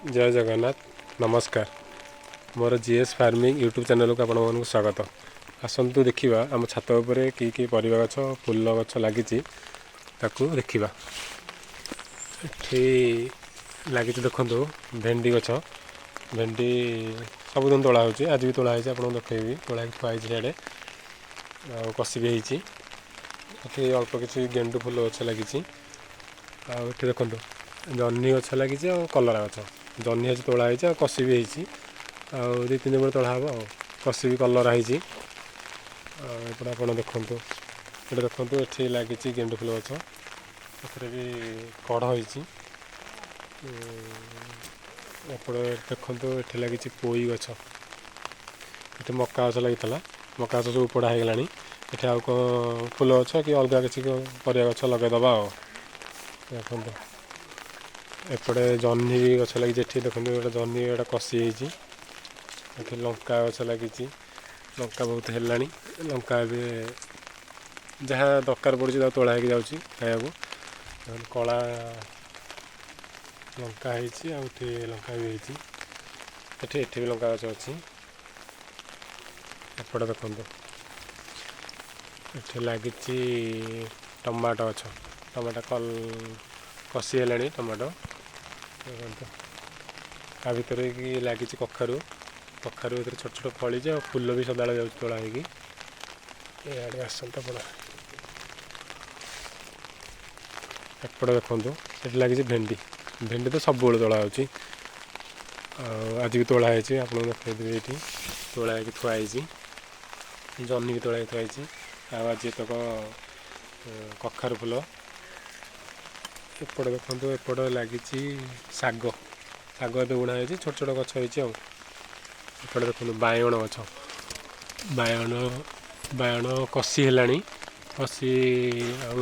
ଜୟ ଜଗନ୍ନାଥ, ନମସ୍କାର। ମୋର GS farming YouTube ଚ୍ୟାନେଲକୁ ଆପଣମାନଙ୍କୁ ସ୍ୱାଗତ। ଆସନ୍ତୁ ଦେଖିବା ଆମ ଛାତ ଉପରେ କି କି ପରିବା ଗଛ, ଫୁଲ ଗଛ ଲାଗିଛି, ତାକୁ ଦେଖିବା। ଏଠି ଲାଗିଛି ଦେଖନ୍ତୁ ଭେଣ୍ଡି ଗଛ। ଭେଣ୍ଡି ସବୁଦିନ ତୋଳା ହେଉଛି, ଆଜି ବି ତୋଳା ହେଇଛି, ଆପଣଙ୍କୁ ଦେଖେଇବି। ତୋଳା ହେଇକି ଥୁଆ ହେଇଛି ସିଆଡ଼େ, ଆଉ କଷି ବି ହେଇଛି। ଏଠି ଅଳ୍ପ କିଛି ଗେଣ୍ଡୁ ଫୁଲ ଗଛ ଲାଗିଛି। ଆଉ ଏଠି ଦେଖନ୍ତୁ ଜହ୍ନି ଗଛ ଲାଗିଛି ଆଉ କଲରା ଗଛ। ଜହ୍ନି ଗଛ ତୋଳା ହେଇଛି ଆଉ କଷି ବି ହେଇଛି, ଆଉ 2-3 ଦିନ ପରେ ତୋଳା ହେବ। ଆଉ କଷି ବି କଲରା ହେଇଛି। ଆଉ ଏପଟେ ଆପଣ ଦେଖନ୍ତୁ, ଏଠି ଦେଖନ୍ତୁ ଏଠି ଲାଗିଛି ଗେଣ୍ଡୁ ଫୁଲ ଗଛ, ଏଥିରେ ବି କଢ଼ ହେଇଛି। ଏପଟେ ଦେଖନ୍ତୁ ଏଠି ଲାଗିଛି ପୋଇ ଗଛ। ଏଠି ମକା ଗଛ ଲାଗିଥିଲା, ମକା ଗଛ ସବୁ ଉପୁଡ଼ା ହେଇଗଲାଣି। ଏଠି ଆଉ କ'ଣ ଫୁଲ ଗଛ କି ଅଲଗା କିଛି ପରିବା ଗଛ ଲଗେଇଦେବା। ଆଉ ଦେଖନ୍ତୁ ଏପଟେ ଜହ୍ନି ଗଛ ଲାଗିଛି। ଏଠି ଦେଖନ୍ତୁ ଗୋଟେ ଜହ୍ନି ଗୋଟେ କଷି ହେଇଛି। ଏଠି ଲଙ୍କା ଗଛ ଲାଗିଛି, ଲଙ୍କା ବହୁତ ହେଲାଣି। ଲଙ୍କା ଏବେ ଯାହା ଦରକାର ପଡ଼ୁଛି ତାକୁ ତୋଳା ହେଇକି ଯାଉଛି ଖାଇବାକୁ। ଦେଖନ୍ତୁ କଳା ଲଙ୍କା ହେଇଛି, ଆଉ ଏଠି ଲଙ୍କା ବି ହେଇଛି। ଏଠି ବି ଲଙ୍କା ଗଛ ଅଛି। ଏପଟେ ଦେଖନ୍ତୁ ଏଠି ଲାଗିଛି ଟମାଟୋ ଗଛ। ଟମାଟୋ କଷି ହେଲାଣି ଟମାଟୋ। ଦେଖନ୍ତୁ ତା ଭିତରେ କି ଲାଗିଛି କଖାରୁ। କଖାରୁ ଭିତରେ ଛୋଟ ଛୋଟ ଫଳିଛି, ଆଉ ଫୁଲ ବି ସଦାବେଳେ ଯାଉଛି ତୋଳା ହେଇକି। ଏଆଡ଼େ ଆସନ୍ତୁ ଆପଣ। ଏପଟେ ଦେଖନ୍ତୁ ଏଠି ଲାଗିଛି ଭେଣ୍ଡି। ଭେଣ୍ଡି ତ ସବୁବେଳେ ତୋଳା ହେଉଛି, ଆଉ ଆଜି ବି ତୋଳା ହେଇଛି, ଆପଣଙ୍କୁ ଦେଖେଇଦେବି। ଏଇଠି ତୋଳା ହେଇକି ଥୁଆ ହେଇଛି, ଜହ୍ନି ବି ତୋଳା ହେଇକି ଥୁଆ ହେଇଛି। ଆଉ ଆଜି ଏତକ କଖାରୁ ଫୁଲ। ଏପଟେ ଦେଖନ୍ତୁ ଏପଟେ ଲାଗିଛି ଶାଗ। ଶାଗ ଏବେ ବୁଣା ହେଇଛି, ଛୋଟ ଛୋଟ ଗଛ ହେଇଛି। ଆଉ ଏପଟେ ଦେଖନ୍ତୁ ବାଇଗଣ ଗଛ। ବାଇଗଣ କଷି ହେଲାଣି, କଷି ଆଉ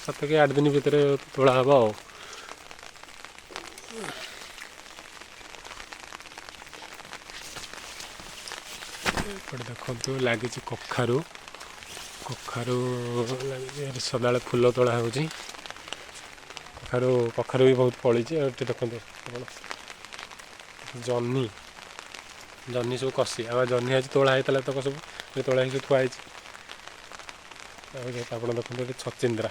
7 କି 8 ଦିନ ଭିତରେ ତୋଳା ହେବ। ଆଉ ଏପଟେ ଦେଖନ୍ତୁ ଲାଗିଛି କଖାରୁ। କଖାରୁ ଲାଗିଛି, ଏଠି ସଦାବେଳେ ଫୁଲ ତୋଳା ହେଉଛି। କଖାରୁ ବି ବହୁତ ଫଳିଛି। ଆଉ ଏଠି ଦେଖନ୍ତୁ ଆପଣ ଜହ୍ନି, ଜହ୍ନି ସବୁ କଷି। ଆଉ ଜହ୍ନି ଆଜି ତୋଳା ହେଇଥିଲା, ତକ ସବୁ ଏବେ ତୋଳା ହେଇକି ସବୁ ଥୁଆ ହେଇଛି। ଆଉ ଆପଣ ଦେଖନ୍ତୁ ଏଠି ଛଚିନ୍ଦ୍ରା,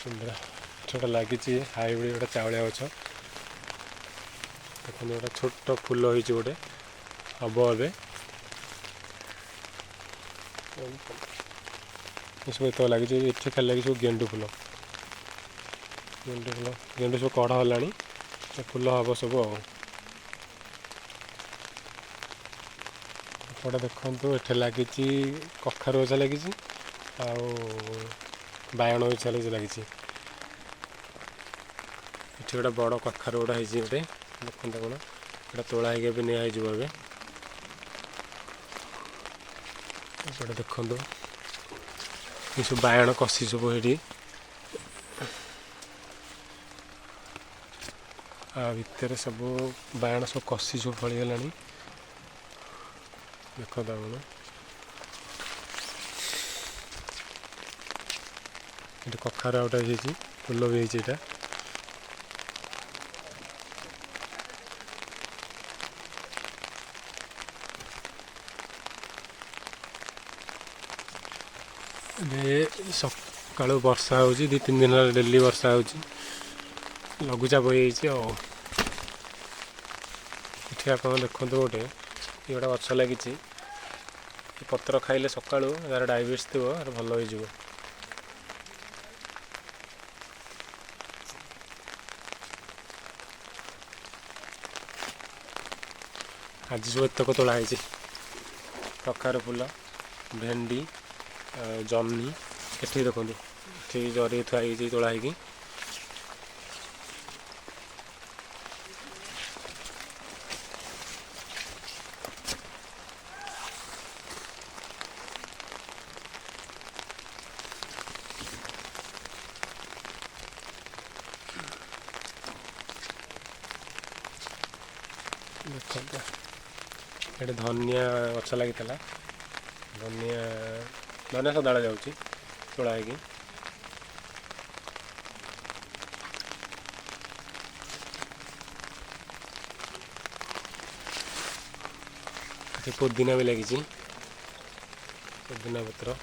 ଛଚିନ୍ଦ୍ରା ଏଠି ଗୋଟେ ଲାଗିଛି ହାଇବ୍ରିଡ଼ ଗୋଟେ ଚାଉଳିଆ ଗଛ। ଦେଖନ୍ତୁ ଗୋଟେ ଛୋଟ ଫୁଲ ହେଇଛି ଗୋଟେ, ହବ ଏବେ। ଏସବୁ ଏତକ ଲାଗିଛି। ଏଠି ଖାଲି ଲାଗିଛି ସବୁ ଗେଣ୍ଡୁ ଫୁଲ। ଗେଣ୍ଡୁ ଫୁଲ, ଗେଣ୍ଡୁ ସବୁ କଢ଼ ହେଲାଣି, ଫୁଲ ହବ ସବୁ। ଆଉ ଏପଟେ ଦେଖନ୍ତୁ ଏଠି ଲାଗିଛି କଖାରୁ ଗଛ ଲାଗିଛି, ଆଉ ବାଇଗଣ ଗଛ ଲାଗିଛି। ଏଠି ଗୋଟେ ବଡ଼ କଖାରୁ ଗୋଟେ ହେଇଛି ଗୋଟେ, ଦେଖନ୍ତୁ ଆପଣ, ଏଇଟା ତୋଳା ହେଇକି ଏବେ ନିଆ ହେଇଯିବ ଏବେ। ଏପଟେ ଦେଖନ୍ତୁ ଏସବୁ ବାଇଗଣ କଷି ସବୁ ଏଇଠି। ଆ ଭିତରେ ସବୁ ବାଇଗଣ ସବୁ କଷି ସବୁ ଫଳିଗଲାଣି, ଦେଖନ୍ତୁ ଆପଣ। ଏଠି କଖାରୁ ଆଉ ଗୋଟେ ହେଇଛି, ଫୁଲ ବି ହେଇଛି ଏଇଟା। ଏବେ ସକାଳୁ ବର୍ଷା ହେଉଛି, 2-3 ଦିନ ହେଲା ଡେଲି ବର୍ଷା ହେଉଛି, ଲଘୁଚାପ ହେଇଯାଇଛି। ଆଉ ଏଠି ଆପଣ ଦେଖନ୍ତୁ ଗୋଟେ ଇଏ ଗୋଟେ ଗଛ ଲାଗିଛି, ଏ ପତ୍ର ଖାଇଲେ ସକାଳୁ ଯାହାର ଡାଇବେଟିସ୍ ଥିବ ଏହାର ଭଲ ହେଇଯିବ। ଆଜି ସବୁ ଏତକ ତୋଳା ହେଇଛି, କଖାରୁ ଫୁଲ, ଭେଣ୍ଡି, ଜହ୍ନି। ଏଠି ଦେଖନ୍ତୁ ଏଠି ଜରି ଥୁଆ ହେଇଛି ତୋଳା ହେଇକି। ଦେଖନ୍ତୁ ଏଠି ଧନିଆ ଗଛ ଲାଗିଥିଲା, ଧନିଆ ସଦାବେଳେ ଯାଉଛି ତୋଳା ହେଇକି। ଏଠି ପୋଦିନା ବି ଲାଗିଛି, ପୋଦିନା ପତ୍ର।